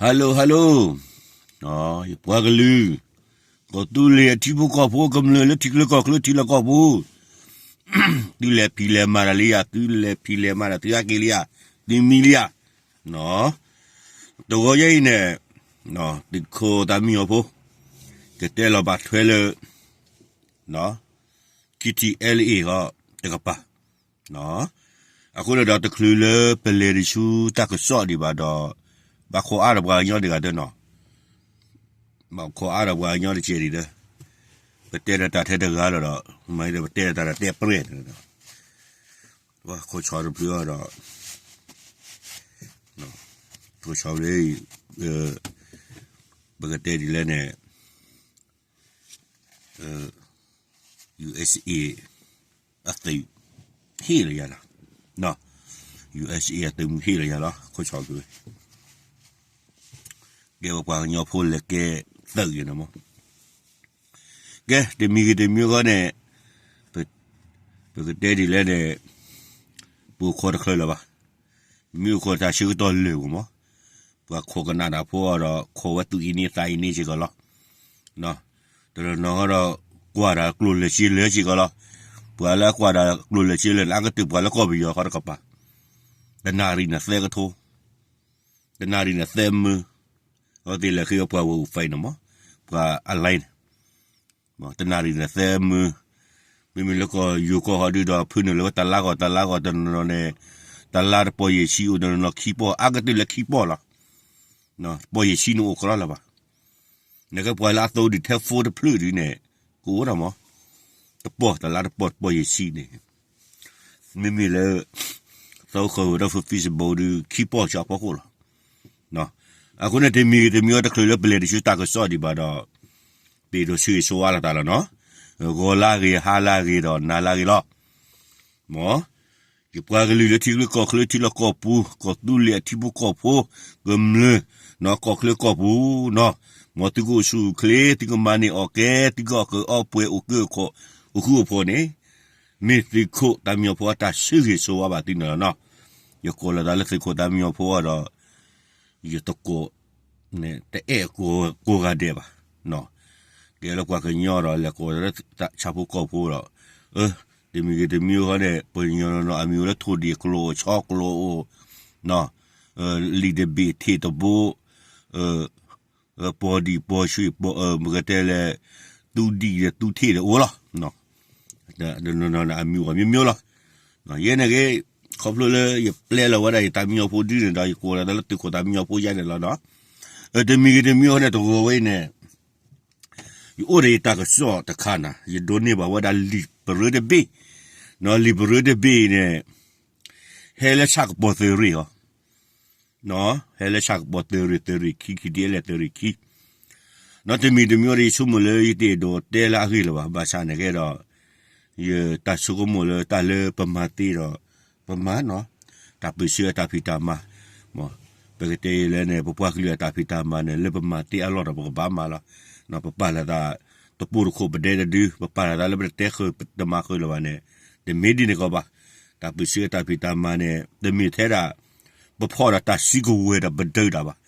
Hello hello, ယပှၤကလုာ်, ကီၢ်သူလ့ၤအထံဖိကီၢ်ဖိ ကမျၢၢ်လၢထံချၢကီၢ်ချၢထံလီၢ်ကီၢ်ပူၤ, သုလဲၤဖံးလဲၤမၤတၢ်လံဧါ, သုလဲၤဖံးလဲၤမၤတၢ် သုဟဲက့ၤလံဧါ, သုမံလံဧါ, တဂီၤညါအံၤန့ၣ်, သုးခိၣ်သးမံညီၤဖိ ကတဲလီၤဘၣ်ထွဲလၢ KTLA ဟီ တကပၤ, အဃိန့ၣ်ဒီးတချုးလၢပလဲၤတဆူတၢ်ကစီၣ်ဒံးဘၣ်ဒီး, ဘၣ်ခိးအါဒီးပှၤကညီတဂၤဒီးနီၤ, ဘၣ်ခိးအါဒီးပှၤကညီတကဲးဒံးဒီး, ပတဲဒီးတၢ်ထဲတဂၤလီၤဒီး, မ့ၢ်ဒီးပတဲဒီးတၢ်ဒီးတဲပြဲၢ်န့ၣ်ဒီး, ပှၤခိးဆီတဖျၢၣ်အီၤဒီး, ခိးဆီဖျၢၣ်, ပကတဲဒ်လဲၣ်န့ၣ် USA အသုးဟ့ၣ်လီၤယၤလီၤ, USA အသုးမုၢ်ဟ့ၣ်လီၤယၤလီၤ ခိးဆီဖျၢၣ်, ကဲပပှၤကညီဖိလဲၤကဲသုးယၤန့ၣ်မး, ကဲတမံၤဂ့ၤတမံၤဂီၢ်န့ၣ်, ပကတဲဒ်လဲၣ်န့ၣ်, ပအိၣ်ခိးတချုးလၢၤဘၣ်, မ့ၢ်အိၣ်ခိးတၢ်ဆၢကတီၢ်လၢာ်ပူၤမး, ပှၤခိးကနၣ်တၢ်ဖိအီၤဒီး ခိးဝဲသူၣ်အံၤန့ၢ်သးအံၤန့ၢ်စ့ၢ်ကီးလီၤ, တနီၤနီၤဒီး ကွၢ်တၢ်ကျိၣ်လၢာ်စ့လၢာ်စ့ၢ်ကီးလီၤ, ပှၤလၢအကွၢ်တၢ်ကျိၣ်လၢာ်စ့လၢာ်န့ၣ် အကတၢၢ်ပှၤလၢကီၢ်ပယီၤဃီတကပၤ, တနၣ်ရံၣ်န့ၣ်သၢကထိ, တနၣ်ရံၣ်န့ၣ်သၢမုၢ်, အဝဲသ့ၣ်လဲၤဃ့ဝဲပှၤဝဲအူၣ်ဖဲန့ၣ်မး, ပှၤအလဲန့ၣ် တနၣ်ရံၣ်န့ၣ်သၢမုၢ်, မ့မ့ၢ်လၢကီၢ်ယိၤကီၢ်ဟီဒုဒီး ဖုနုာ်လၢဝဲတလါဂီၢ်တလါဂီၢ် တနီၤနီၤန့ၣ်, တလါတပီၢ်ယဲၢ်ဆံအိၣ် တနီၤနီၤခံပီၢ် အါကတၢၢ်လၢခံပီၢ်လီၤ, တပီၢ်ယဲၢ်ဆံန့ၣ်အိၣ်ကရီလၢၤဘၣ်, နကဲပှၤလၢအသိဒံးထဲ phone တဖျၢၣ်ဒုန့ၣ်, ကအိၣ်ဒၣ်မး, တပီၢ်တလါတပီၢ်တပီၢ်ယဲၢ်ဆံန့ၣ်, မ့မ့ၢ်လၢ သီဃီဝဲဒီး Facebook ဒု ခံပီၢ်ဆံအဖီခိၣ်လီၤ, အဃိန့ၣ်တမံၤဂ့ၤတမံၤဂီၢ်တချုးလၢပလဲၤတဆူတၢ်ကစီၣ်ဒံးဘၣ်ဒီး, ပဒိးဆၢဂ့ၤဆၢဝါလိာ်သးလီၤနီၤ, ဂီၤလၢဂ့ၤ ဟါလၢဂ့ၤဒီးနၤလၢဂ့ၤလီၤ, မ်, ယပှၤကလုာ်လၢထံချၢကီၢ်ချၢထံလီၢ်ကီၢ်ပူၤ ကီၢ်သူလ့ၤအထံဖိကီၢ်ဖိ, ကမျၢၢ်, နီၤ ကီၢ်ချၢကီၢ်ပူၤနီၤ, မ်သုကအိၣ်ဆူၣ်အိၣ်ချ့ သုကမၤန့ၢ်အီၣ်ကဲ သုကအီၣ်ကၢအီၣ်ပှဲၤ အိၣ်ကၢအိၣ်ခိး အိၣ်ဃူအိၣ်ဖိးန့ၣ်, မ့ၢ်သုးခိၣ်သးမံညီၤဖိအတၢ်ဆၢဂ့ၤဆၢဝါဘၣ်သုန့ၣ်လီၤနီၤ, ယကိးလီၤသးလၢသုးခိၣ်သးမံညီၤဖိအီၤဒီး, ယတကိး, န့ၣ် တအဲၣ်ကိးဂၤဒဲးဘၣ်, ကဲလၢပှၤကညီဒီး လဲၤကိးလၢဆၣ်ဖိကီၢ်ဖိဒီး, တမံၤဂ့ၤတမံၤဂီၢ်န့ၣ် ပှၤကညီနီၤနီၤအမံၤအိၣ်လၢထိၣ်ဒံးအကျိၤအိၣ် ဆီကျိၤအိၣ်, လံာ်တဘ့ၣ်ထံးတဘိ, ပီၢ်ဒံးပီၢ်ဆံး, ပကတဲလဲၣ်, သူဒံးဒီးသူထံးဒီးအိၣ်လီၤ, တနီၤနီၤန့ၣ်အမံၤအိၣ်မျိုးမျိုးလီၤ, ယဲန့ၣ်ဂ့ၤ, ခီဖျိလၢယပျဲလီၤဝဲဒၣ်ယသးမံညီၤဖိဒုန့ၣ်ဒီး ယကိးလီၤသးလၢသုးခိၣ်သးမံညီၤဖိယါန့ၣ်လီၤနီၤ, တမံၤဂ့ၤတမံၤဂီၢ်န့ၣ် တဂီၤဝဲအံၤန့ၣ် ယအိၣ်ဒီးယတၢ်ကစီၣ်တခါနၤ ယဒိးန့ၢ်ဘၣ်ဝဲဒၣ်လံာ်ပရၢတဘ့ၣ်, လံာ်ပရၢတဘ့ၣ်အံၤန့ၣ်, ဟဲလၢဆၣ်ကပီၤသုးရ့ၣ်အီၤ, ဟဲလၢဆၣ်ကပီၤသုးရ့ၣ် သုးရ့ၣ်ခံ ခံဒ်လဲၣ်သုးရ့ၣ်ခံ, နီၤတမံၤတမံၤဒီး ယဆိကမိၣ်လၢယတအဲၣ်ဒိးတဲလၢအဂ့ၢ်လၢၤဘၣ် ဘၣ်ဆၣ်န့ၣ်ကဲဒီး, ယတၢ်ဆိကမိၣ်လၢတၢ်လၢပမၤသ့ဒီး, ပမၤနီၤ, တၢ်ပၢၢ်ဆၢအတၢ်ဖံးတၢ်မၤ, မ်, ပကတဲလဲၣ်န့ၣ် ပပှၤကလုာ်အတၢ်ဖံးတၢ်မၤန့ၣ် လၢပမၤသ့အလီၢ်ဒီးပကဘၣ်မၤလီၤ, ပပာ်လီၤသး, တပိၢ်တခိၣ်ပဒဲတဒု ပပာ်လီၤသးလၢပတတဲဃုာ်တမၤဃုာ်လၢၤဘၣ်န့ၣ်, တမ့ၢ်ဒ်န့ၣ်ကီးဘၣ်, တၢ်ပၢၢ်ဆၢအတၢ်ဖံးတၢ်မၤန့ၣ် တမ့ၢ်ထဲဒၣ်, ပဖီၣ်ဒီးတၢ်စုကဝဲၤဒီးပဒုးတၢ်ဘၣ်,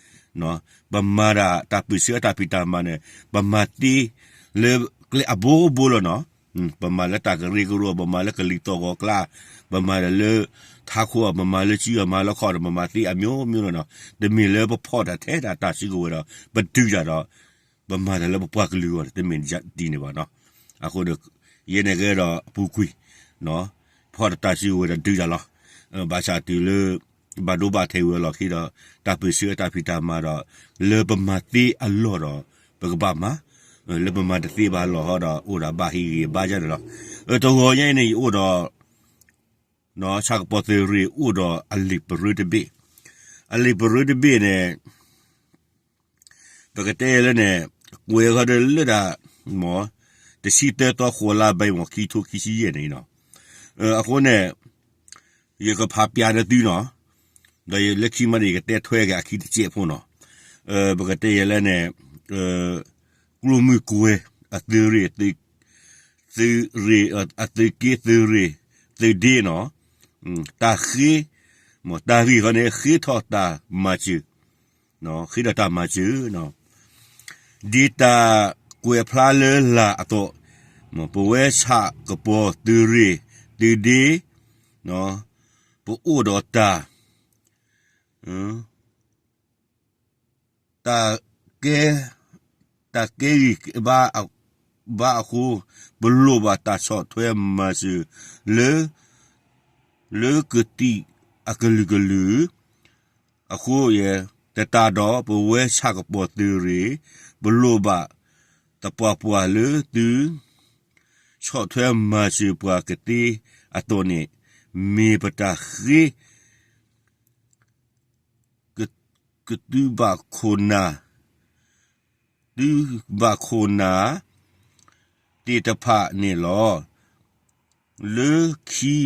ပမၤဒၣ်တၢ်ပၢၢ်ဆၢအတၢ်ဖံးတၢ်မၤန့ၣ် ပမၤသ့, လၢကျဲအဘိဘိလီၤနီၤ, ပမၤလၢတၢ်ကရၢကရိ ပမၤလၢကလံၤသီၣ်ဂီၤကျါ, ပမၤဒီးလၢ, ထးခိၣ် ပမၤလၢစု ပမၤလၢခီၣ်ဒီး ပမၤသ့အမျိုးမျိုးလီၤနီၤ, တမ့ၢ်လၢပဖီၣ်တၢ်ထဲဒၣ်တၢ်စုကဝဲၤဒီး, ပဒုးတၢ်ဒီး, ပမၤတၢ်လၢပပှၤကလုာ်အဂီၢ်န့ၣ် တမ့ၢ်ဒ်န့ၣ်ဘၣ်နီၤ, အဃိဒီး, ယဲန့ၣ်ကဲဒီးအပူၤကွံာ်, ဖီၣ်တၢ်စုကဝဲၤဒီးဒုးတၢ်လီၤ, ဘၣ်ဆၣ်တုၤလၢ, ဘၣ်ဒိဘၣ်ထံးဝဲအလီၢ်ခံဒီး, တၢ်ပၢၢ်ဆၢအတၢ်ဖံးတၢ်မၤဒီး, လၢပမၤသ့အလီၢ်ဒီး, ပကဘၣ်မၤ, လၢပမၤတသ့ဘၣ်အလီၢ်ဟီဒီး အိၣ်ဒီးဘၣ်ဟ့ၣ်ဂ့ၤဘၣ်ယါန့ၣ်လီၤ, တဂီၤညါအံၤန့ၣ် ယအိၣ်ဒီး ဆၣ်ကပီၤသုးရ့ၣ်အိၣ်ဒီးအလံာ်ပရၢတဘ့ၣ်, အလံာ်ပရၢတဘ့ၣ်န့ၣ်, ပကတဲလၢန့ၣ်, ကွဲးဃီဒီးလၢဒၣ်, မ်, တဆံသၢသီဃိးလါဘဲမး ခံထိခံဆံယဲၢ်န့ၣ်လီၤ, အဃိန့ၣ်, ယကဖးပျးဒီးသုနီၤ, ဒီးလၢခံမးန့ၣ် ယကတဲထွဲက့ၤအခံတစဲးဖိနီၤ, ပကတဲယဲလၢန့ၣ်, ကျိမုၢ်ကွဲၤ, အသုးရ့ၣ်, သုးရ့ၣ်, အသုးက့သုးရ့ၣ်, သုးဒ့နီၤ, တၢ်ဃ့, မ်တၢ်ဂ့ၢ်ဃီန့ၣ် ဃ့ထီၣ်တၢ်မၤစၢၤ, ဃ့ဒီးတၢ်မၤစၢၤ, ဒ်တၢ်ကွဲးဖျါလၢလာ်အသိး, ပဝဲဆၣ်ကပီၤသုးရ့ၣ်သုးဒ့, ပအိၣ်ဒီးတၢ် တၢ်ကဲ, တၢ်ကဲဂံၢ်ဘါ, ဘါအဃိ, ပလိၣ်ဘၣ်တၢ်ဆီၣ်ထွဲမၤစၢၤလၢ, လၢကသံၣ်အကလုာ်ကလုာ်အဃိ, ယဲတတၢ်ဒီးပဝဲဆၣ်ကပီၤသုးရ့ၣ်, ပလိၣ်ဘၣ်သပှၢ်ပှၢ်လၢသု ဆီၣ်ထွဲမၤစၢၤပှၤကသ့အသိးန့ၣ်, မ့ၢ်ပတၢ်ဃ့ ကသုဘၣ်ခိၣ်နၢ်, သုဘၣ်ခိၣ်နၢ် သ့ၣ်တဖၣ်န့ၣ်လီၤ. လၢခံ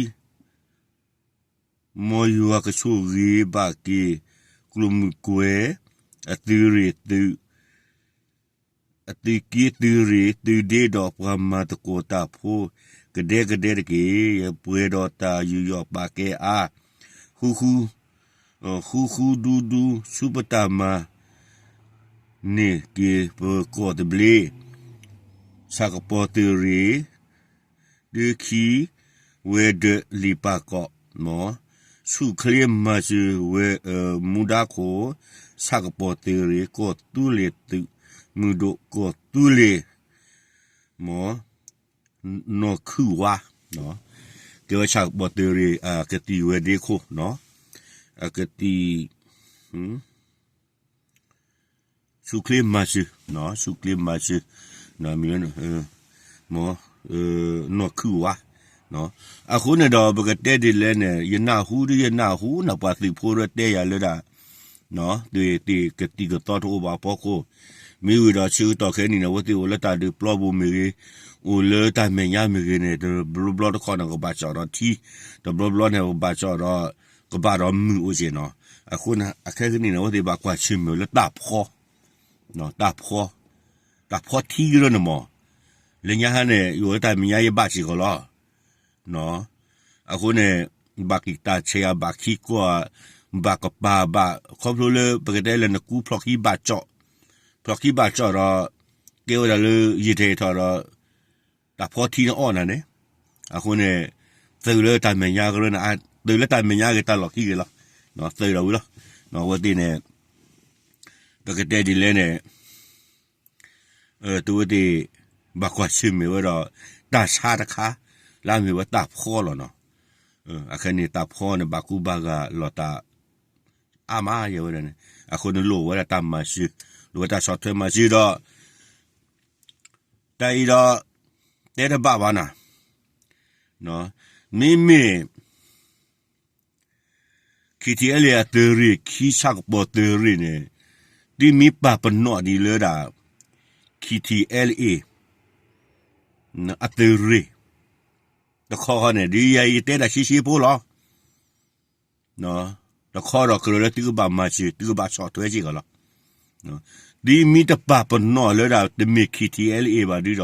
မ်ယွၤကဆိၣ်ဂ့ၤဘၣ်က့ၤ ကျိၣ်မုၢ်ကွဲၤ အသုးရ့ၣ်သုး အသုးက့သုးရ့ၣ်သုးဒ့ဒီးပှၤမၤသကိးတၢ်ဖိ ကဒဲကဒဲတက့ၢ်. ယပှဲၤဒီးတၢ်ယူးယီၣ်ပာ်ကဲအါ, ဃူဃူ, ဃူဃူဒူဒူဆူပတၢ်မၤန့ၢ်က့ၤပကီၢ်သဘျ့, ဆၣ်ကပီၤသုးရ့ၣ် ဒုးခံ ဝဲၤဒၢးလံာ်ပာ်ကီး, ဆူၣ်ချ့မၤစၢၤဝဲၤမူဒါခိၣ်, ဆၣ်ကပီၤသုးရ့ၣ် ကီၢ်သူလ့ၤသုးမုၢ်ဒိၣ် ကီၢ်သူလ့ၤ မ်နီၢ်ခုၣ်ဝါ, ကဲဝဲဆၣ်ကပီၤသုးရ့ၣ် အကသံၣ်ဝဲၤဒ့ခိၣ်, အကသံၣ် ဆူၣ်ချ့မၤစၢၤ, ဆူၣ်ချ့မၤစၢၤ, မ်နီၢ်ခုၣ်ဝါ, အဃိန့ၣ်ဒီး ပကတဲဒ်လဲၣ်န့ၣ် ယနၢ်ဟူဒီးယနၢ်ဟူန့ၣ် ပှၤသုးဖိဒီးတဲယၤလၢဒၣ်, သုးသ့ၣ်ကသံၣ်ကသီတအိၣ်ဘၣ်အဖီခိၣ်, မ့ၢ်ဝံၤဒီးဆၢကတီၢ်ခဲအံၤန့ၣ် အဝဲသ့ၣ်အိၣ်လၢတၢ်ဒုးပျီပူၤမ့ၢ်ဂ့ၤ, အိၣ်လၢတၢ်မဲာ်ညါမ့ၢ်ဂ့ၤန့ၣ် တဘျီဘျီတခီန့ၣ် ကဘၣ်ကၠီၣ်ဒီးထံ, တဘျီဘျီန့ၣ် ကဘၣ်ကၠီၣ်ဒီး ကဘၣ်ဒီးမုၢ်အိၣ်က့ၤနီၤ. အဃိန့ၣ် အခဲကနံၣ်န့ၣ် အဝဲသ့ၣ်ဘၣ်ကွၢ်ဆၢၣ်မဲာ်လၢတၢ်ဖီ, တၢ်ဖီ, တၢ်ဖီထံကရၢန့ၣ်မး, လၢညါဟါန့ၣ် ယအိၣ်လၢတၢ်မဲာ်ညါယဘၣ်စ့ၢ်ကီးလီၤ. အဃိန့ၣ် ဘၣ်က့ၤတၢ်ဆဲးအဘၣ်ခံကွၢ်, ဘၣ်ကပၤဘၣ် ခီဖျိလၢပကတဲလၢနကူဖျီၣ်ခံဘၣ်ကၠီၣ်, ဖျီၣ်ခံဘၣ်ကၠီၣ်ဒီး ကဲဝဲဒၣ်လၢယံာ်ထီၣ်ယံာ်ထီၣ်ဒီး တၢ်ဖီထံန့ၣ်အီၣ်နၤန့ၣ်, အဃိန့ၣ် သုးလၢတၢ်မဲာ်ညါကရၢန့ၣ် သုးလၢတၢ်မဲာ်ညါဂ့ၤတၢ်လီၢ်ခံဂ့ၤလီၤ, သုးဒီးဝံၤလီၤ. အဝဲသ့ၣ်န့ၣ် ပကတဲဒ်လဲၣ်န့ၣ် သုဝဲသ့ၣ် ဘၣ်ကွၢ်ဆၢၣ်မဲာ်ဝဲဒီး တၢ်ဆါတခါ လၢအမ့ၢ်ဝဲတၢ်ဖီလီၤနီၤ. အခဲန့ၣ် တၢ်ဖီန့ၣ် ဘၣ်ကူဘၣ်ဂာ်လီၤတၢ် အါမးယဲဝဲဒၣ်န့ၣ်, အဃိန့ၣ်လိၣ်ဝဲဒၣ်တၢ်မၤစၢၤ, လိၣ်ဝဲတၢ်ဆီၣ်ထွဲမၤစၢၤဒီး တၢ်အံၤဒီး တဲတဘၣ်ဘၣ်နၤ, မ့မ့ၢ် KTLA အသုးရ့ၣ် ခံဆၣ်ကပီၤသုးရ့ၣ်န့ၣ် သုမ့ၢ်ပာ်ပနီၣ်ဒ်လၢဒၣ် KTLA အသုးရ့ၣ် တခီခီန့ၣ် ဒ်ယၤအံၤတဲဒၣ်ရှဲရှဲဖိလီၤ. တခီဒီးကြၢးလၢသုကဘၣ်မၤစၢၤ သုကဘၣ်ဆီၣ်ထွဲစ့ၢ်ကီးလီၤ. သုမ့ၢ်တပာ်ပနီၣ်လၢဒၣ်တမ့ၢ် KTLA ဘၣ်ဒုဒီး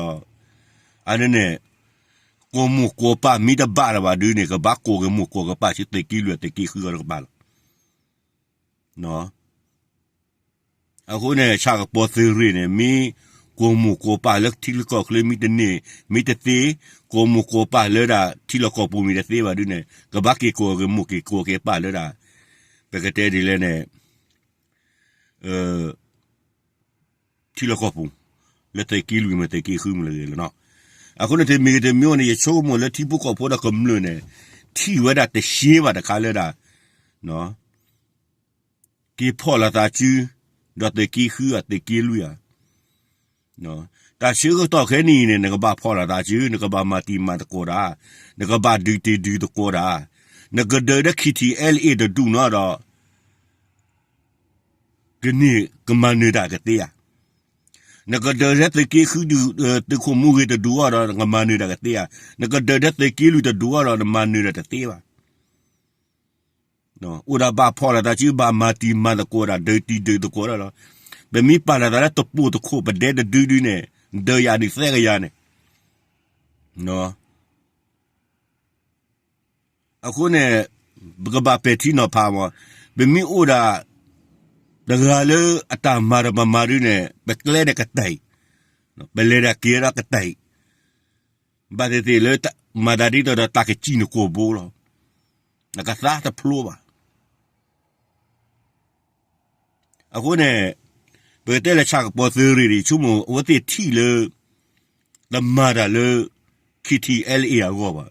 အန့ၣ်န့ၣ် ကိၢ်မိၢ်ကိၢ်ပၢ်မ့ၢ်တဘၣ်လၢၤဘၣ်ဒုန့ၣ် ကဘၣ်ကိၢ်က့ၤမိၢ်ကိၢ်က့ၤပၢ်ဆူသုးက့လွံၢ်သုးက့ဃုအီၤတကပၤလီၤ. အဃိန့ၣ် ဆၣ်ကပီၤသုးရ့ၣ်န့ၣ် မ့ၢ်ကိၢ်မိၢ်ကိၢ်ပၢ်လၢထံလီၢ်ကီၢ်ချၢမ့ၢ်တန့ၢ် မ့ၢ်တသ့, ကိၢ်မိၢ်ကိၢ်ပၢ်လၢဒၣ်ထံလီၢ်ကီၢ်ပူၤမ့ၢ်တသ့ဘၣ်ဒုန့ၣ် ကဘၣ်က့ၤကိၢ်က့ၤမိၢ်က့ၤကိၢ်က့ၤပၢ်လၢဒၣ် ပကတဲဒ်လဲၣ်န့ၣ် ထံလီၢ်ကီၢ်ပူၤ လၢသုးက့လွံၢ်မ့ၢ်သုးက့ဃုမ့ၢ်လၢဂ့ၤလီၤနီၤ. အဃိန့ၣ် တမံၤဂ့ၤတမံၤဂ့ၤန့ၣ် ယဆိကမိၣ်လၢထံဖိကီၢ်ဖိဒီးကမျၢၢ်န့ၣ် ထံၣ်ဝဲဒၣ်တရှဲဘၣ်တခါလၢဒၣ် က့ၤဖီၣ်လိာ်သးစု ဒီးသုးက့ဃုဧါ သုးက့လွံၢ်ဧါ. တၢ်ဆၢကတီၢ်ခဲအံၤန့ၣ် နကဘၣ်ဖီၣ်လိာ်သးစု နကဘၣ်မၤတံၤမၤသကိးတၢ် နကဘၣ်ဒုးတံၤဒုးသကိးတၢ် နကဒၢးလၢ KTLA တဒူၣ်နီၤဒီး ကန့ၢ်ကမၤနၢၤတၢ်ကသ့ဧါ. နကဒၢးထဲသုးက့ဃု သုးခိၣ်မူဂ့ၤတဒူၣ်အီၤဒီး နကမၤနၢၤတၢ်ကသ့ဧါ. နကဒၢးထဲသုးက့လွံၢ်တဒူၣ်အီၤဒီး နမၤနၢၤတၢ်တသ့ဘၣ်. အိၣ်ဒၣ်ဘၣ်ဖီၣ်လိာ်သးစု ဘၣ်မၤတံၤမၤသကိးတၢ် ဒၢးတံၤဒၢးသကိးတၢ်လီၤ. ပမ့ၢ်ပာ်လီၤသးလၢတပိာ်တခိၣ် ပဒဲတဒုဒုန့ၣ် ဒၢးယၤန့ၣ်သၢကယၤန့ၣ် အဃိန့ၣ် ပကဘၣ်ပဲာ်ထံနီၤဖးမး, ပမ့ၢ်အိၣ်ဒၣ် တဂၤလၢအတၢ်မၤဒီးပမၤဒုန့ၣ် ပကျဲဒီးကတၢၢ်, ပလဲၤဒၣ်က့ၤဒီးကတၢၢ်, ဘၣ်သ့ၣ်သ့ၣ်လၢမၤတၢ်ဒ်သိးဒီးတၢ်ကစံၣ်နကိာ်ဘိလီၤ. အကသါတဖျိဘၣ်. အဃိန့ၣ် ပကတဲလၢဆၣ်ကပီၤသုးရ့ၣ်န့ၣ် ဆိကမိၣ်အဝဲသ့ၣ်ထံၣ်လၢ တမၤတၢ်လၢ K T L A အဂီၢ်ဘၣ်,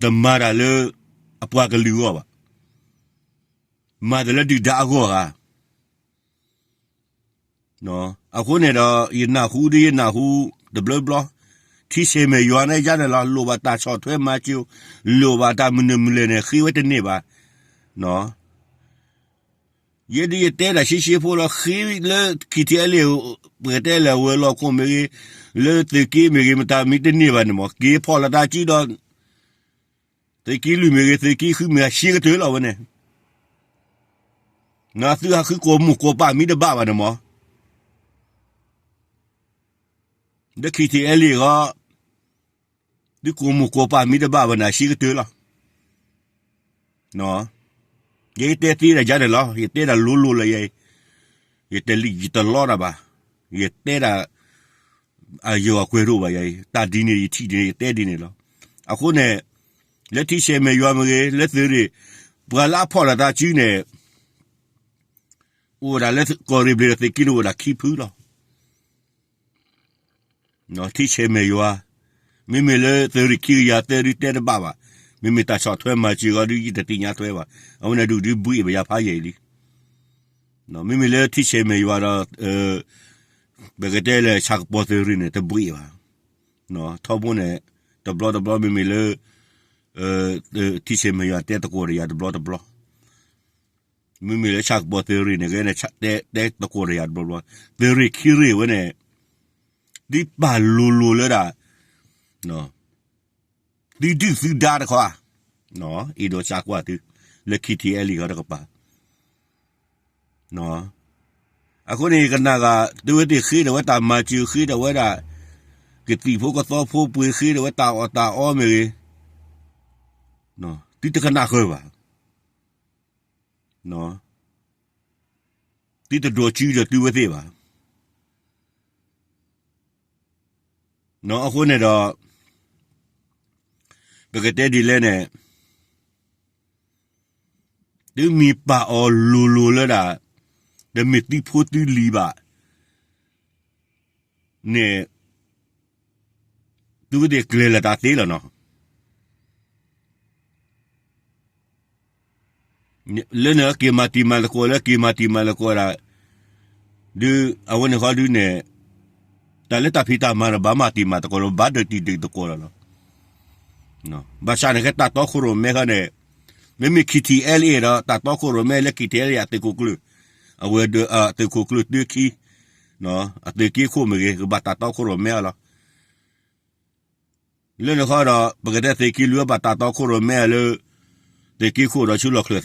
တမၤတၢ်လၢအပှၤကလုာ်အဂီၢ်ဘၣ်, မၤတၢ်လၢဒုၣ်ဒါအဂီၢ်ဧါ. အဃိန့ၣ်ဒီး ယနၢ်ဟူဒ်ယနၢ်ဟူတဘျီဘျီ, ထံဆဲးမဲာ်ယွၤန့ၣ်ယါန့ၣ်လီၤ, လိၣ်ဘၣ်တၢ်ဆီၣ်ထွဲမၤစၢၤ, လိၣ်ဘၣ်တၢ်မနုၤမနုၤလဲၣ်န့ၣ် ဃ့ဝဲတန့ၢ်ဘၣ်. ယဲဒ်ယတဲတၢ်ရှဲရှဲဖိလီၤ, ဃ့လၢ K T L A ပကတဲလၢဝဲၤလီၢ်ခိၣ်မ့ၢ်ဂ့ၤ, လၢသုးက့မ့ၢ်ဂ့ၤ မတၤမံတန့ၢ်ဘၣ်န့ၣ်မး, က့ၤဖီၣ်လီၤတၢ်စုဒီး သုးက့လွံၢ်မ့ၢ်ဂ့ၤ သုးက့ဃုမ့ၢ်ဂ့ၤ အရှဲကတၢၢ်လီၤဝဲန့ၣ်, သုဟးဃုကိာ်မိၢ်ကိာ်ပၢ်မံတဘၣ်ဘၣ်န့ၣ်မး, လၢ K T L A အဂီၢ်, သုကိာ်မိၢ်ကိာ်ပၢ်မံတဘၣ်ဘၣ်န့ၣ် အရှဲကတၢၢ်လီၤ. ယဲယတဲသ့ဒၣ်ယါန့ၣ်လီၤ, ယတဲဒၣ်လိၤလိၤလၢယဲ, ယတလံၣ်ယတလီတၢ်ဘၣ်, ယတဲဒၣ် အယီၤအကွဲးဒိၣ်ဘၣ်ယဲ, တၢ်ဒ်န့ၣ်ယထံၣ်ဒ်န့ၣ် ယတဲဒ်န့ၣ်လီၤ. အဃိန့ၣ် လၢထံဆဲးမဲာ်ယွၤမ့ၢ်ဂ့ၤ လၢသုးရ့ၣ်, ပှၤလၢအဖီၣ်လီၤတၢ်စုန့ၣ် အိၣ်ဝဲဒၣ်လၢကီၢ်ရ့ၣ်ဘျ့ၣ်ဒီးသုးက့န့ၣ်အိၣ်ဝဲဒၣ်ခံဖုလီၤ. ထံဆဲးမဲာ်ယွၤ, မ့မ့ၢ်လၢသုးရ့ၣ်ခံကယၤသၢဒုတဲတဘၣ်ဘၣ်, မ့မ့ၢ်တၢ်ဆီၣ်ထွဲမၤစၢၤအဂီၢ်ဒု ယတသ့ၣ်ညါထွဲဘၣ်, အဝဲန့ၣ်ဒုးဒုးဘှံးဘၣ်ယၤဖးယံာ်လံ. မ့မ့ၢ်လၢထံဆဲးမဲာ်ယွၤဒီး ပကတဲလၢဆၣ်ကပီၤသုးရ့ၣ်န့ၣ် တဘှံးဘၣ်. ထီဘိန့ၣ် တဘျီတဘျီမ့မ့ၢ်လၢ ထံဆဲးမဲာ်ယွၤတဲသကိးဒီးယၤတဘျီတဘျီ, မ့မ့ၢ်လၢဆၣ်ကပီၤသုးရ့ၣ်န့ၣ် ဂဲန့ၣ် တဲသကိးဒီးယၤတဘျီတဘျီ, သုးရ့ၣ်ခံရ့ၣ်ဝဲန့ၣ် သုပာ်လိၤလိၤလၢဒၣ် သုဒုၣ်သုဒါတခီ, အဲၣ်ဒိးသံကွၢ်သု လၢ K T L A အဂီၢ်တကပၤ. အဃိန့ၣ် ယကနၣ်ဂ့ၤ သုဝဲသ့ၣ်ဃ့ဒီးဝဲတၢ်မၤစၢၤ ဃ့ဒီးဝဲဒၣ် ကသံၣ်ဖိကသီဖိပှ့ၤ ဃ့ဒီးဝဲတၢ်အီၣ်တၢ်အီမ့ၢ်ဂ့ၤ, သုတကနၣ်ဃၢၤဘၣ်. သုတဒိးစုဒီးသုဝဲသ့ၣ်ဘၣ်. အဃိန့ၣ်ဒီး ပကတဲဒ်လဲၣ်န့ၣ် သုမ့ၢ်ပာ်အီၤလိၤလိၤလၢဒၣ် တမ့ၢ်သုဖိသုလံၤဘၣ် န့ၣ် သုဝဲသ့ၣ်ကျဲၤလၢတၢ်သ့လီၤနီၤ. လၢနက့ၤမၤတံၤမၤသကိး လၢက့ၤမၤတံၤမၤသကိးဒၣ် ဒုး အဝဲန့ၣ်ဃီဒုးန့ၣ် တၢ်လၢတၢ်ဖံးတၢ်မၤဒီး ဘၣ်မၤတံၤမၤသကိးလီၤ ဘၣ်ဒုးတံၤဒုးသကိးလီၤလီၤ. ဘၣ်ဆၣ်န့ၣ် ကဲတၢ်တီခိၣ်ရိၣ်မဲခီန့ၣ် မ့မ့ၢ် K T L A ဒီး တၢ်တီခိၣ်ရိၣ်မဲလၢ K T L A အသုးခိၣ်ကျၢၢ် အဝဲဒၣ် အသုးခိၣ်ကျၢၢ်တၢခံ အသုးက့ခိၣ်မ့ၢ်ဂ့ၤ ကဘၣ်တၢ်တီခိၣ်ရိၣ်မဲအီၤလီၤ. လၢန့ၣ်ဃီဒီး ပကတဲသုးက့လွံၢ်ဘၣ်တၢ်တီခိၣ်ရိၣ်မဲအီၤလၢ သုးက့ခိၣ်ဒီးဆူလီၢ်ချၢၣ်သး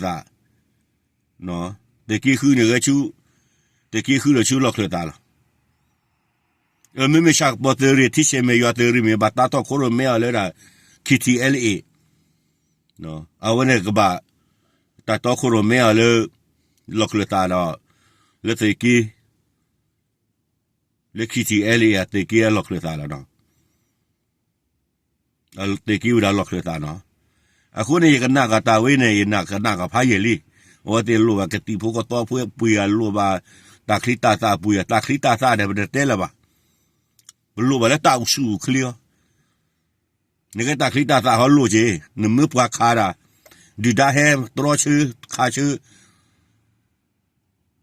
သုးက့ဃုန့ၣ်ဂဲၤဆူ သုးက့ဃုဒီးဆူလီၢ်ချၢၣ်သးလီၤ. မ့မ့ၢ်ဆၣ်ကပီၤသုးရ့ၣ် ထံဆဲးမဲာ်ယွၤသုးရ့ၣ်မ့ၢ် ဘၣ်တၢ်တီခိၣ်ရိၣ်မဲအီၤလၢဒၣ် K T L A အဝဲန့ၣ်ကဘၣ် တၢ်တီခိၣ်ရိၣ်မဲအီၤလၢ လီၢ်ချၢၣ်သးဒီး လၢသုးက့ လၢ K T L A အသုးက့အလီၢ်ချၢၣ်သးလီၤနီၤ. သုးက့ဝဲဒၣ်လီၢ်ချၢၣ်သးနီၤ. အဃိန့ၣ် ယကနၣ်က့ၤတၢ်ဝဲန့ၣ် ယနၢ်ကနၣ်က့ၤဖးယံာ်လံ. အဝဲသ့ၣ်လိၣ်ဘၣ်ကသံၣ်ဖိကသီဖိပှ့ၤ အလိၣ်ဘၣ်တၢ်ချံတၢ်သၣ်ပှ့ၤ တၢ်ချံတၢ်သၣ်ဒီးပတတဲလၢၤဘၣ်. ပလိၣ်ဘၣ်လၢတၢ်အိၣ်ဆူၣ်အိၣ်ချ့အီၤ. နကဲတၢ်ချံတၢ်သၣ်ဟီလိၣ်က့ၤ နမ့ၢ်ပှၤခးဒၣ် ဒုၣ်ဒါဟဲတြီဆၢခးဆၢ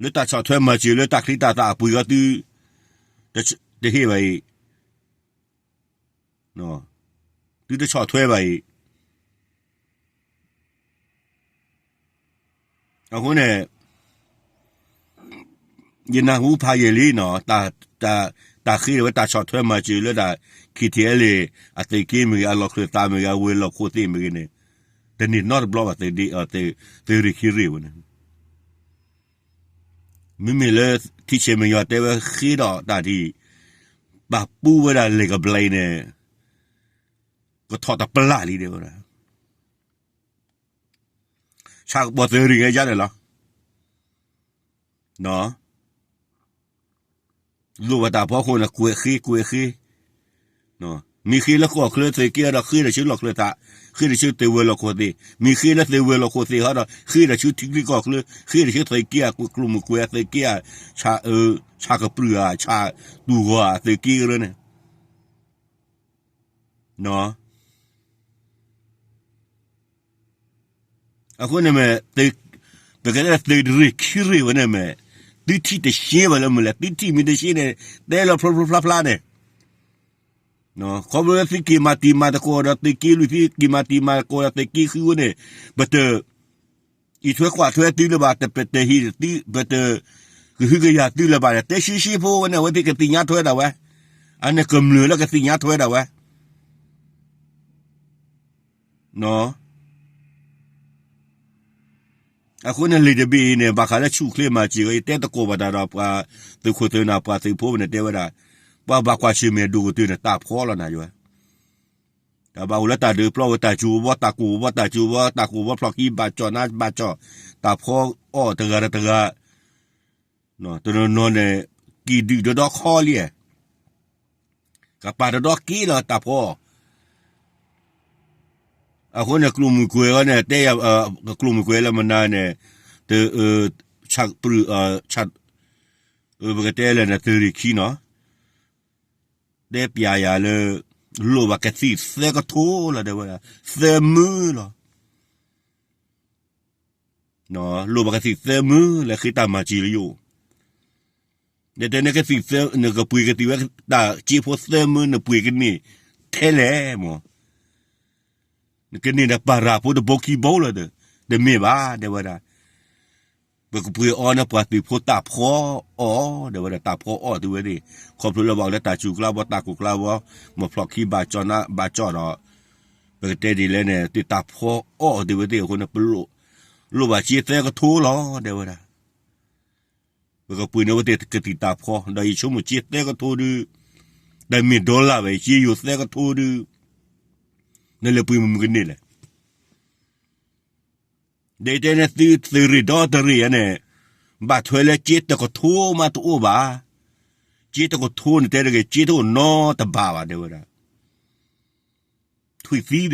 လၢတၢ်ဆီၣ်ထွဲမၤစၢၤလၢတၢ်ချံတၢ်သၣ်အပှ့ၤအီၤသု တဟ့ၣ်ဘၣ်အံၤ သုတဆီၣ်ထွဲဘၣ်အံၤ အဃိန့ၣ် ယနၢ်ဟူဖးယံာ်လံနီၤ တၢ်ဃ့ဒီးဝဲတၢ်ဆီၣ်ထွဲမၤစၢၤလၢဒၣ် K T L A အသုးက့မ့ၢ်ဂ့ၤ အလီၢ်ချၢၣ်သးမ့ၢ်ဂ့ၤ အဝဲၤလီၢ်ခိၣ်သ့ၣ်မ့ၢ်ဂ့ၤန့ၣ် တန့ၢ်နီတဘျီဘၣ် သုးရ့ၣ်ခံရ့ၣ်ဝဲန့ၣ် မ့မ့ၢ်လၢ ထံဆဲးမဲာ်ယွၤတဲဝဲဃ့ဒီးတၢ်ဒ်အံၤ ပာ်ပူဝဲဒၣ်လဲၤကဘျဲအံၤန့ၣ် ကထီၣ်တပျၢ်လံဒဲဝဲဒၣ် ဆၣ်ကပီၤသုးရ့ၣ်ဂ့ၤယါန့ၣ်လီၤ. လိၣ်ဘၣ်တၢ်ဖီခိၣ်န့ၣ် ကွဲးဃ့ ကွဲးဃ့, မ့ၢ်ဃ့လၢကီၢ်ချၢသုးက့ဒီး ဃ့ဒီးဆူလီၢ်ချၢသး, ဃ့ဒီးဆူသုးဝဲၤလီၢ်ခိၣ်သ့ၣ်, မ့ၢ်ဃ့လၢသုးဝဲၤလီၢ်ခိၣ်သ့ၣ်ဟီဒီး ဃ့ဒီးဆူထံချၢကီၢ်ချၢ, ဃ့ဒီးဆူသုးက့အကျိမုၢ်ကွဲၤ သုးက့အ ဆၣ်ကပြုၢ်ဧါ ဆၣ်တူၢ်ဂီၤဧါ သုးက့ကရၢန့ၣ် အဃိန့ၣ်မ့ၢ် ပကတဲလၢသုးရ့ၣ်ခံရ့ၣ်ဝဲန့ၣ်မ့ၢ် သုထံၣ်တရှဲဘၣ်လၢမုၢ်လဲၣ်, သုထံၣ်မ့ၢ်တရှဲန့ၣ် တဲလီၤဖျါဖျါဖျါဖျါန့ၣ်, ခီဖျိလၢသုက့ၤမၤတံၤမၤသကိးဒီးသုးက့လွံၢ်ထံ က့ၤမၤတံၤမၤသကိးဒီး သုးက့ဃုဝဲန့ၣ် ပတ အံးထွဲကွၢ်ထွဲသုလၢၤဘၣ်, ပတဟ့ၣ်သု ပတ ကဟုကယာ်သုလၢၤဘၣ်န့ၣ် တဲရှဲရှဲဖိဝဲန့ၣ် အဝဲသ့ၣ်ကသ့ၣ်ညါထွဲဒၣ်ဝဲ, အန့ၣ်ကမျၢၢ်လၢကသ့ၣ်ညါထွဲဒၣ်ဝဲ အဃိန့ၣ်လံာ်တဘ့ၣ်အံၤန့ၣ် ဘၣ်ဃးလၢဆူၣ်ချ့မၤစၢၤဝဲ ယတဲသကိးဘၣ်တၢ်ဒီးပှၤသုးခိၣ်သုးနၢ် ပှၤသုးဖိန့ၣ်တဲဝဲဒၣ်, ပှၤဘၣ်ကွၢ်ဆၢၣ်မဲာ်ဒိၣ်ကတၢၢ်န့ၣ် တၢ်ဖီလီၤနၤယဝဲ, တၢ်ဘၣ်အိၣ်လၢတၢ်ဒုးပျီဝဲ တၢ်စူၤဝဲ တၢ်ကိၢ်ဝဲ တၢ်စူၤဝဲ တၢ်ကိၢ်ဝဲဖျိးခံဘၣ်ကၠီၣ်နါဘၣ်ကၠီၣ်, တၢ်ဖီအီၣ်တဂၤဒီးတဂၤ, တနီၤနီၤန့ၣ် ကံၣ်ဒုၣ်ဒီဒီခီလံ, ကပၤတဒီက့လီၤတၢ်ဖီအီၣ်, အဃိန့ၣ် ကျိၣ်မုၢ်ကွဲၤအီၤန့ၣ် တဲယၤ ကျိၣ်မုၢ်ကွဲၤလၢမနုၤန့ၣ် တ ဆၣ်ပြူၢ် ဆၣ် ပကတဲလၢနသုးရ့ၣ်ခံနီၤ, တဲပျးယၤလၢ လိၣ်ဘၣ်ကသံၣ်သၢကထိလီၤ တဲဝဲဒၣ် သၢမုၢ်လီၤ, လိၣ်ဘၣ်ကသံၣ်သၢမုၢ်လၢဃ့တၢ်မၤစၢၤလၢယအိၣ်, နတဲနကသံၣ်သၢ နကပှ့ၤကသံၣ်ဝဲတၢ်စ့ဖိသၢမုၢ် နပှ့ၤကန့ၢ်ထဲလဲၣ်မၢ်, နကန့ၢ်ဒီးပၤရၤဖိတဘိခံဘိလီၤ, တမ့ၢ်ဘၣ် တဲဝဲဒၣ် ပကပှ့ၤအီန့ၢ်ပှၤသုးဖိတၢ်ဖီအီၣ် တဲဝဲဒၣ် တၢ်ဖီအီၣ်သုဝဲသ့ၣ်, ခီဖျိလၢဘၣ်အိၣ်လၢတၢ်စူၤကျါဘီ တၢ်ကိၢ်ကျါဘီ မၤဖျိးခံဘၣ်ကၠီၣ်နါဘၣ်ကၠီၣ်ဒီး ပကတဲဒ်လဲၣ်န့ၣ် သုတၢ်ဖီအီၣ်သုဝဲသ့ၣ်အဃိန့ၣ် ပလိၣ် လိၣ်ဘၣ်စ့သၢကထိလီၤ တဲဝဲဒၣ် ပကပှ့ၤန့ၢ်ဝဲသ့ၣ်ကသံၣ်တၢ်ဖီ ဒီးယဆိကမိၣ်စ့သၢကထိဒုး တမ့ၢ်ဒီလၣ်ဘၣ် စ့ယိၤသၢကထိဒုး နလဲၤပှ့ၤမုၢ်မုၢ်ကန့ၢ်လဲၣ် ဒီးတဲန့ၣ်သုသုးရ့ၣ်ဒီတရ့ၣ်အံၤန့ၣ် ဘၣ်ထွဲလၢစ့တကထိမးတအိၣ်ဘၣ်, စ့တကထိန့ၣ်တဲတဂ့ၤ စ့တအိၣ်နီတဘးဘၣ် တဲဝဲဒၣ်, ထွံၣ်သံဒီး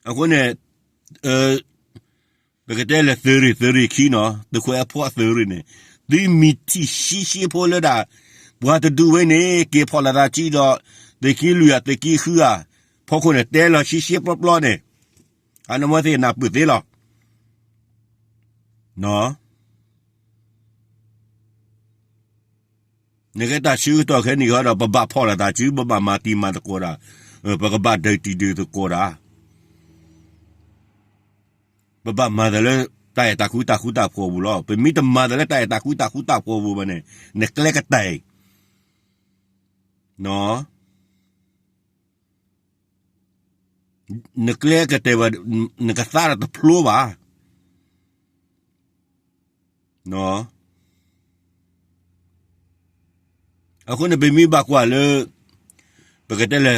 အဃိန့ၣ် ပကတဲလၢသုးရ့ၣ်သုးရ့ၣ်ခံနီၤ သုးခိၣ်အဲၣ်ဖီအသုးရ့ၣ်န့ၣ် သုမ့ၢ်ထံၣ်ရှဲရှဲဖိလၢဒၣ် ပှၤတဒူၣ်ဝဲန့ၣ် က့ၤဖီၣ်လိာ်သးစုဒီး သုးက့လွံၢ်ဧါ သုးက့ဃုဧါ ဖီခိၣ်န့ၣ် တဲလီၤရှဲရှဲပျီပျီန့ၣ် အန့ၣ်မ့ၢ်သ့ၣ်နၢ်ပၢၢ်သ့လီၤ. နကဲတၢ်ဆၢကတီၢ်ခဲအံၤဒီး ပဘၣ်ဖီၣ်လိာ်သးစု ပဘၣ်မၤတံၤမၤသကိးတၢ်, ပကဘၣ်ဒုးတံၤဒုးသကိးတၢ်, ပဘၣ်မၤတၢ်လၢတၢ်အဲၣ်တၢ်ကွံတၢ်ဃူတၢ်ဖိးပူၤလီၤ. ပမ့ၢ်တမၤတၢ်လၢတၢ်အဲၣ်တၢ်ကွံတၢ်ဃူတၢ်ဖိးပူၤဘၣ်န့ၣ် နကျဲကတဲာ် နကျဲကတဲာ်ဘၣ် နကသါဒီးတဖျိဘၣ်. အဃိန့ၣ် ပမ့ၢ်ဘၣ်ကွၢ်လၢ ပကတဲလၢ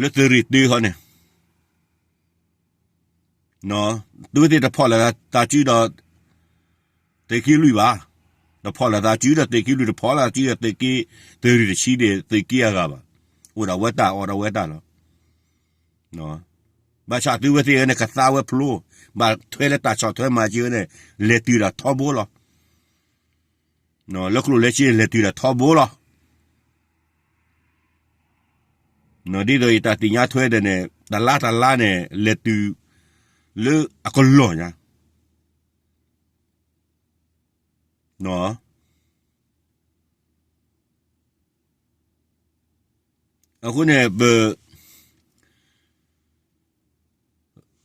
လၢသုးရ့ၣ်သုးဟီန့ၣ် သုဝဲသ့ၣ်တဖီၣ်လိာ်သးစုဒီး သုးက့လွံၢ်ဘၣ်. တဖီၣ်လိာ်သးစုဒီးသုးက့လွံၢ် တဖီၣ်လိာ်သးစုဒီးသုးက့ သုးရ့ၣ်တဆံန့ၣ် သုးက့အဂၤဘၣ်. အိၣ်ဒီးဝဲတၢ်အီၣ်ဒီးဝဲတၢ်လီၤ. ဘၣ်ဆၣ်သုဝဲသ့ၣ်န့ၣ် ကသါဝဲဖျိ, ဘၣ်ထွဲလၢတၢ်ဆီၣ်ထွဲမၤစၢၤန့ၣ် လဲၤတုၤဒီးထီဘိလီၤ. လၢကျိၣ်လၢစ့လဲၤတုၤဒီးထီဘိလီၤ. ဒ်သိးယတၢ်သ့ၣ်ညါထွဲဒီးန့ၣ် တလါတလါန့ၣ် လဲၤတုၤလၢအကလီၢ်ညါ အဃိန့ၣ် ပ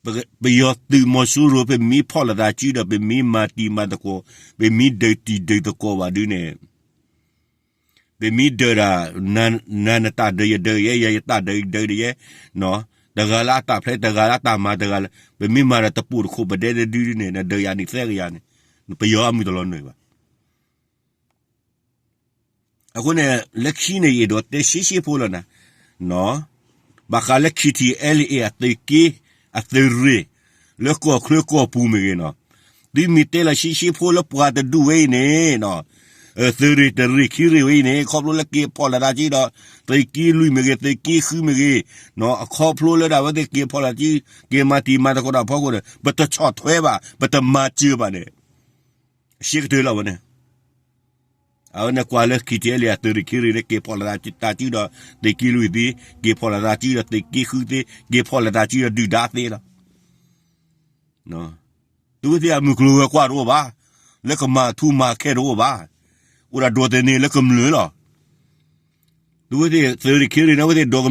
ပ ပယီၤသုးမီၤစိရိၤ ပမ့ၢ်ဖီၣ်လိာ်သးစုဒီး ပမ့ၢ်မၤတံၤမၤသကိး, ပမ့ၢ်ဒုးတံၤဒုးသကိးဘၣ်ဒုးန့ၣ် ပမ့ၢ်ဒုးဒၣ် နၤနတၢ်ဒုးယဒုးယဲ ယၤယတၢ်ဒုးယဒုးယဲ, တဂၤလၢအတၢ်ဖျဲး တဂၤလၢအတၢ်မၤ တဂၤလၢ ပမ့ၢ်မၤဒီးတပိာ်တခိၣ်ပဒဲဒဲဒုးဒုးန့ၣ် နဒုးယၤန့ၣ်သၢကယၤန့ၣ် ပယီၤအမုၢ်တလီၤနုာ်ဘၣ်. အဃိန့ၣ် လၢခံန့ၣ် ယအဲၣ်ဒိးတဲရှဲရှဲဖိလီၤနၤ, ဘၣ်ဃးလၢ KTLA အသုးက့ အသုးရ့ၣ် လၢကီၢ်ချၢကီၢ်ပူၤမ့ၢ်ဂ့ၤနီၤ, သုမ့ၢ်တဲလီၤရှဲရှဲဖိလၢပှၤတဒူၣ်ဝဲအံၤန့ၣ်နီၤ, သုးရ့ၣ်တရ့ၣ်ခံရ့ၣ်ဝဲအံၤန့ၣ် ခီဖျိလၢက့ၤဖီၣ်လီၤတၢ်စုဒီး သုးက့လွံၢ်မ့ၢ်ဂ့ၤ သုးက့ဃုမ့ၢ်ဂ့ၤ, အခီဖျိလၢဒၣ်ဝဲသ့ၣ်က့ၤဖီၣ်လီၤတၢ်စု က့ၤမၤတံၤမၤသကိးတၢ်ဖီခိၣ်ဒီး ပတဆီၣ်ထွဲဘၣ် ပတမၤစၢၤဘၣ်န့ၣ် အရှဲကတၢၢ်လီၤဝဲန့ၣ် အဝဲန့ၣ်ကွၢ်လၢ ခံထံအဲလ့ၣ် အသုးရ့ၣ်ခံရ့ၣ်န့ၣ် က့ၤဖီၣ်လီၤတၢ်စုဒီး သုးက့လွံၢ်သ့, က့ၤဖီၣ်လီၤတၢ်စုဒီး သုးက့ဃုသ့, က့ၤဖီၣ်လီၤတၢ်စုဒီးဒုၣ်ဒါသ့လီၤ. သုဝဲသ့ၣ်အမုၢ်ကျိၤဝဲၤကွာ်တအိၣ်ဘၣ်, လၢကမၤထူမၤခဲတအိၣ်ဘၣ်, အိၣ်ဒၣ်ဒိးသန့ၤလၢကမျၢၢ်လီၤ. သုဝဲသ့ၣ်သုးရ့ၣ်ခံရ့ၣ်န့ၣ် အဝဲသ့ၣ်ဒိး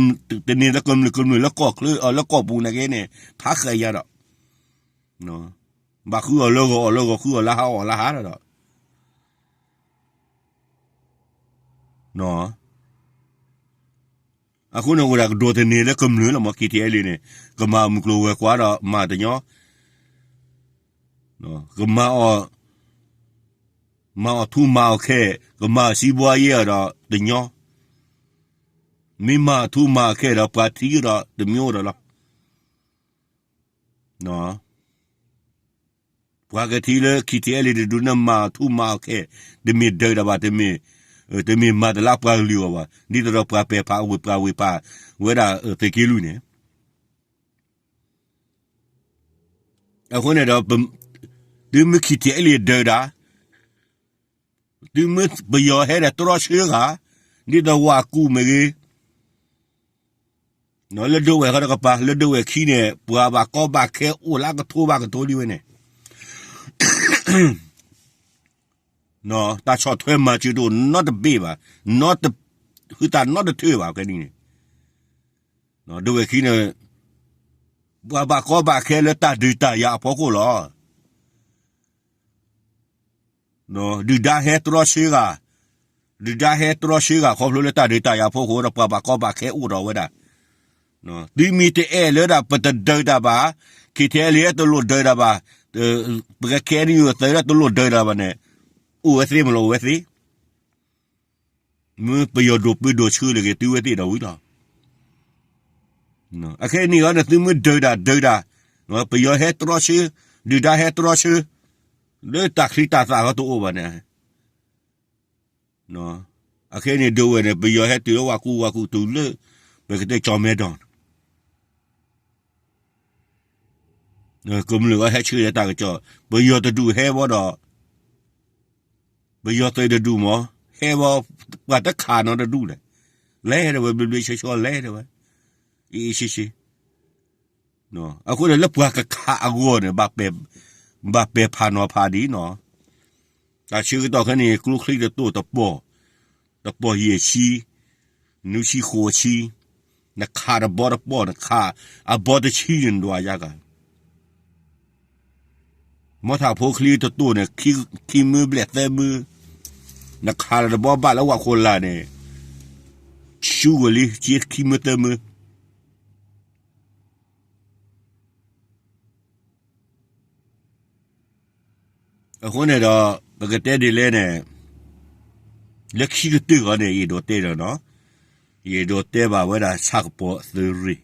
သန့ၤလၢကမျၢၢ် ကမျၢၢ်လၢကီၢ်ချၢ လၢကီၢ်ပူၤန့ၣ်က့န့ၣ် ဖးဃာ်ယၤဒီး ဘၣ်ဃုအီၤလၢဂီၤအီၤလၢဂီၤ ဃုအီၤလၢဟါအီၤလၢဟါဒီး အဃိန့ၣ်အိၣ်ဒၣ်ကဒိးသန့ၤလၢကမျၢၢ်လီၤမး ခံထံအဲလ့ၣ်န့ၣ်, ကမၤမုၢ်ကျိၤဝဲၤကွာ်ဒီးမၤတညီ, ကမၤအီၤ, မၤအီၤထူမၤအီၤခဲ, ကမၤစံးဘှါယဲၢ်အီၤဒီးတညီ, မ့ၢ်မၤအီၤထူမၤအီၤခဲဒီးပှၤထံၣ်ဒီးတမ့ၢ်အိၣ်ဒီးလီၤ. ပှၤကထံၣ်လၢ ခံထံအဲလ့ၣ် တဒူၣ်န့ၣ် မၤအီၤထူမၤအီၤခဲ, တမ့ၢ်ဒုးတၢ်ဘၣ်, တမ့ၢ်, တမ့ၢ်မၤတလၢပှၤကလုာ်အဂီၢ်ဘၣ်, ဒ်သိးဒီးပှၤပဲာ်ဖးဝ့ၢ်ပှၤဝ့ၢ်ဖးဝဲဒၣ်သုးက့လွံၢ်န့ၣ်, အဃိန့ၣ်ဒီး သုမ့ၢ် ခံထံအဲလ့ၣ် ဒုးတၢ် သုမ့ၢ်ပယီၤဟဲဒီးတြီဆၢဂၤ, ဒ်သိးဝၤကူၣ်မ့ၢ်ဂ့ၤ, လၢဒိဝဲၢ်ဃီတကပၤ လၢဒိဝဲၢ်ခံန့ၣ် ပှၤဘၣ်ကီဘၣ်ခဲအိၣ်လၢကထိဘၣ်ကထိဒ်ဝဲန့ၣ်, တၢ်ဆီၣ်ထွဲမၤစၢၤတအိၣ်နီတဘ့ၣ်ဘၣ်, နီတ, ဟုသးနီတထၢဘၣ် ခဲနံၣ်န့ၣ်, ဒိဝဲၢ်ခံန့ၣ် ပှၤဘၣ်ကီဘၣ်ခဲလၢတၢ်ဒုးတၢ်ယၤအဖီခိၣ်လီၤ. ဒုၣ်ဒါဟဲတြီဆၢဂၤ, ဒုၣ်ဒါဟဲတြီဆၢဂၤ ခီဖျိလၢတၢ်ဒုးတၢ်ယၤအဖီခိၣ်ဒီး ပှၤဘၣ်ကီဘၣ်ခဲအိၣ်ဒီးဝဲဒၣ်, သုမ့ၢ်တအဲၣ်လၢဒၣ်ပတဒုးတၢ်ဘၣ်, ခံထံအဲလ့ၣ်တလိၣ်ဒုးတၢ်ဘၣ်, ပက KNU သုးလၢတလိၣ်ဒုးတၢ်ဘၣ်န့ၣ်, အိၣ်ဝဲသ့မ့ၢ်လီၤအိၣ်ဝဲသ့ မ့ၢ်ပယီၤဒိးပၢဒိးဆှၢလၢက့ၤသုဝဲသ့ၣ်ဒီးဝံၤလီၤ. အခဲအံၤန့ၣ်အီၤန့ၣ် သုမ့ၢ်ဒုးတၢ်ဒုးတၢ်, ပယီၤဟဲတြီဆၢ, ဒုၣ်ဒါဟဲတြီဆၢ, လၢတၢ်ချံတၢ်သၣ်ဃီတအိၣ်ဘၣ်န့ၣ်, အခဲအံၤန့ၣ် ဒိဝဲၢ်န့ၣ် ပယီၤဟဲတုၤလၢဝၤကူဝၤကူတုၤလၢ ပကတဲကၠီၣ်မဲဒီး ကမျၢၢ်အီၤဟဲဆှၢလၢတၢ်ကစီၣ်, ပယီၤတဒူၣ်ဟဲဝဲဒီး, ပယီၤသုးတဒူၣ်မး, ဟဲဝဲ, ပှၤတခးနီတဒူၣ်လဲၣ်, လဲၤဒၣ်ဝဲဘျ့ဘျ့ဆှီဆှီလဲၤဒၣ်ဝဲ, အ့ၣ်အ့ၣ်ဆ့ဆ့, အဃိန့ၣ်လၢပှၤကခးအဂီၢ်န့ၣ်, ဘၣ်ပဲာ်ဖးနီၤဖးဒ်နီၤ, တၢ်ဆၢကတီၢ်ခဲအံၤန့ၣ် ကျိချံတတိၢ်တပီၢ်, တပီၢ်ယဲၢ်ဆံ, နွံဆံဃိးဆံ, နခးတဘီတပီၢ် နခးအဘီတဆံန့ၣ် နဒွးယါကၤ, မီထးဖိချံတတိၢ်န့ၣ် ခံမၢဘျဲၣ်သၢမၢ, နခးလၢတဘီဘၣ်လၢဝၤခိၣ်လာ်န့ၣ်, ဆူဝဲလံ ခံမၢသၢမၢ အဃိန့ၣ်ဒီး ပကတဲဒ်လဲၣ်န့ၣ်, လၢခံကတၢၢ်ဃီန့ၣ် ယအဲၣ်ဒိးတဲဒီးနီၤ, ယအဲၣ်ဒိးတဲဘၣ်ဝဲဒၣ်ဆၣ်ကပီၤသုးရ့ၣ်,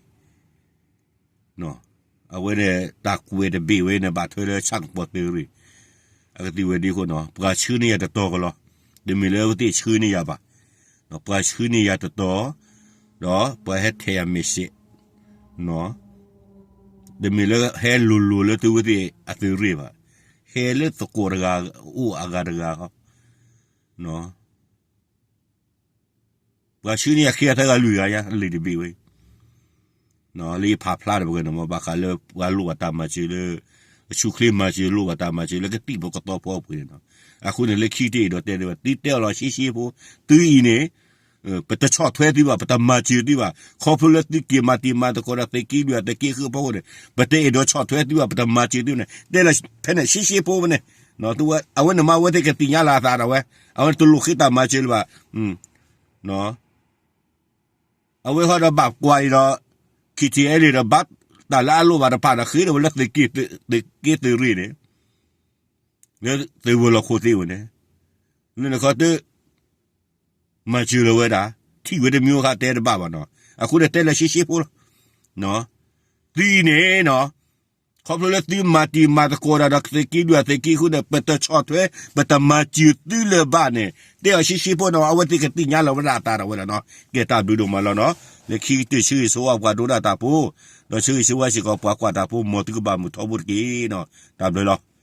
အဝဲန့ၣ် တၢ်ကွဲးတဘ့ၣ်ဝဲန့ၣ် ဘၣ်ထွဲလၢဆၣ်ကပီၤသုးရ့ၣ်, အကသံၣ်ဝဲဒ်အဃိနီၤ ပှၤဆှၢန့ၢ်ယၤတတီၤကလီၤ, တမ့ၢ်လၢအဝဲသ့ၣ်ဆှၢန့ၢ်ယၤဘၣ်, ပှၤဆှၢန့ၢ်ယၤတတီၤ, ဒီးပှၤဟဲထဲးယၤ message တမ့ၢ်လၢဟဲလိၤလိၤလၢသုဝဲသ့ၣ်အသုးရ့ၣ်ဘၣ်, ဟဲလၢသကိးတဂၤအိၣ်အဂၤတဂၤဃီ, ပှၤဆှၢန့ၢ်ယၤခံဂၤသၢဂၤလွံၢ်ဂၤယါ လံာ်တဘ့ၣ်ဝဲ, လၢယဖးဖျါတပှဲၤန့ၣ်မ့ၢ် ဘၣ်ဃးလၢပှၤလိၣ်ဘၣ်တၢ်မၤစၢၤလၢ အဆူၣ်ချ့မၤစၢၤ လိၣ်ဘၣ်တၢ်မၤစၢၤလၢကသံၣ်ဖိကသီဖိအပူၤန့ၣ်နီၤ, အဃိန့ၣ်လၢခံတအဲၣ်ဒိးတဲဒၣ်ဝဲ သုတဲအီၤလီၤရှဲရှဲဖိ, သုအံၤန့ၣ် ပတဆီၣ်ထွဲသုဘၣ် ပတမၤစၢၤသုဘၣ်, ခီဖျိလၢသုက့ၤမၤတံၤမၤသကိးဒီး သုးက့လွံၢ်အသုးက့ဃုအဖီခိၣ်န့ၣ် ပတအဲၣ်ဒိးဆီၣ်ထွဲသုဘၣ် ပတမၤစၢၤသုန့ၣ် တဲလီၤဖဲန့ၣ်ရှဲရှဲဖိဖဲန့ၣ်, အဝဲန့ၣ်မ့ၢ်အဝဲသ့ၣ်ကသ့ၣ်ညါလီၤအသးဒၣ်ဝဲ, အဝဲန့ၣ်တလိၣ်ဃ့တၢ်မၤစၢၤလၢၤဘၣ်, အဝဲဃီဒီးဘၣ်ကွၢ်အံၤဒီး ခံထံအဲလ့ၣ်ဒီး ဘၣ်တၢ်လၢအလိၣ်ဘၣ်တဖၣ်ဒီး ဃ့ထီၣ်ဝဲလၢသုးက့သုးရ့ၣ်န့ၣ်, လၢသုးဝဲၤလီၢ်ခိၣ်သ့ၣ်ဝဲန့ၣ်, လၢနခီတၢၣ် မၤစၢၤလၢၤဝဲဒၣ်, ထံၣ်ဝဲတမံၤအိၣ်ဃးတဲတဘၣ်ဘၣ်နီၤ, အဃိန့ၣ်တဲလၢရှဲရှဲဖိလီၤ, သုးအံၤန့ၣ်နီၤ, ခီဖျိလၢသုမၤတံၤမၤသကိးတၢ်ဒီးသုးက့လွံၢ်အသုးက့ဃုန့ၣ် ပတဆီၣ်ထွဲ ပတမၤစၢၤသုလၢၤဘၣ်န့ၣ် တဲအီၤဆှံဆှံဖိန့ၣ် အဝဲသ့ၣ်ကသ့ၣ်ညါလီၤဝဲဒၣ်အသးဒၣ်ဝဲဒၣ်နီၤ. ကဲတၢ်ဘျုးဒိၣ်မးလီၤနီၤ. လၢခံကတၢၢ်ဆၢဂ့ၤဆၢဝါပှၤဒိကနၣ်တၢ်ဖိ, ဒီးဆၢဂ့ၤဆၢဝါစ့ၢ်ကီးပှၤကွၢ်တၢ်ဖိ မ်သုကဘၣ်မုာ်ထီဘိတက့ၢ်နီၤ. တၢ်ဘျုးလီၤ.